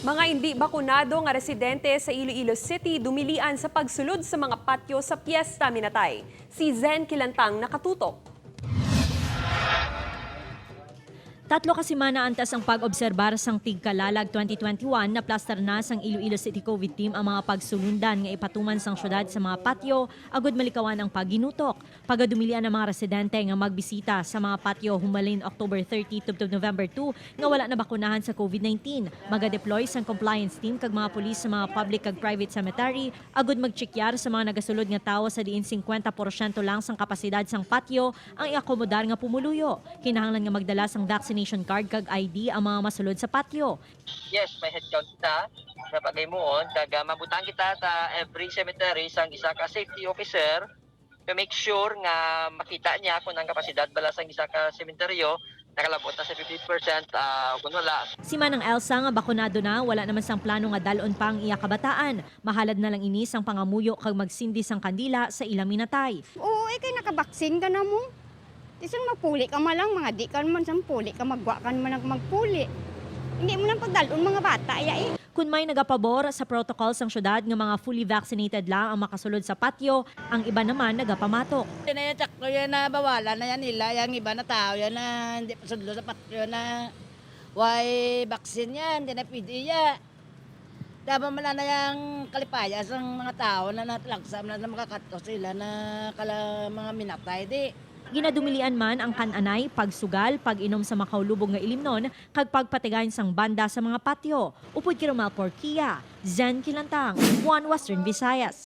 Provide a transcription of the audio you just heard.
Mga hindi bakunado nga residente sa Iloilo City dumilian sa pagsulod sa mga patio sa Piyesta Minatay. Si Zen Kilantang nakatutok. 3 ka semana antas ang pag-obserbar sang Tigkalalag 2021, na plaster na sang Iloilo City COVID Team ang mga pagsulundan nga ipatuman sang syudad sa mga patio agud malikawan ang pagginutok. Pagadumilian ang mga residente nga magbisita sa mga patio humalin October 30 to November 2 nga wala na bakunahan sa COVID-19. Maga-deploy sang compliance team kag mga pulis sa mga public kag private cemetery agud magtsekyar sa mga nagasulod nga tawo sa diin 50% lang sang kapasidad sang patio ang iakomodar nga pumuluyo. Kinahanglan nga magdala sang vaccination card kag ID ang mga masulod sa patio. Yes, may headcount kita na pagaymuon kag mabutang kita sa every cemetery sang isa ka safety officer to make sure nga makita niya kung ang kapasidad bala sang isa ka sementeryo nakalabot na sa 50% kung wala. Si Manang Elsa nga bakunado na, wala naman sang plano nga dalon pa ang iya kabataan. Mahalad na lang ini sang pangamuyo kag magsindi sang kandila sa ilang minatay. Oo, eh, kay nakabaksin ka na mo. Isun mapuli ka malang, mga di ka man sang puli ka, magwa ka man ang magpuli. Hindi mo lang pagdalon mga bata, ya eh. Kung may nagapabor sa protocol sang syudad nga mga fully vaccinated lang ang makasulod sa patio, ang iba naman nagapamatok. Hindi na yan, tsakto yan na bawalan na yan nila, yung iba na tao yan na hindi pa sudlo sa patio na why vaccine yan, hindi na pwede yan. Dapat man na yung kalipaya sa mga tao na natlagsam na, na makakato sila na kala mga minatay di. Ginadumilian man ang kananay, pagsugal, pag-inom sa makaulubog nga ilimnon, kag pagpatigayon sang banda sa mga patio. Upod kay Romal Porquia, Zen Kilantang, One Western Visayas.